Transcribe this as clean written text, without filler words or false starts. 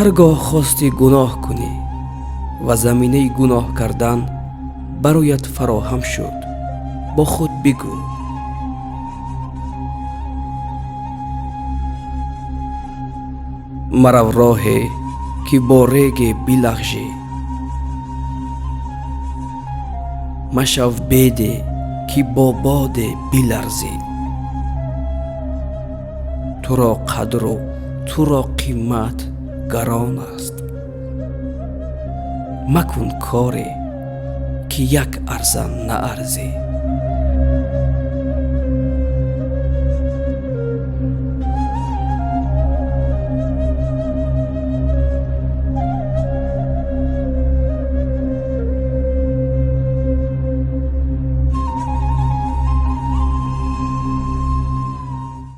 Ҳар гоҳ хости гуноҳ кунӣ ва заминаи гуноҳ кардан бароят фароҳам шуд, бо худ бигӯ: марав роҳе, ки бо реге билағжӣ, машав беде, ки бо боде биларзӣ. Туро қадру туро қимат гарон аст. Макун коре, ки як арзан наарзӣ.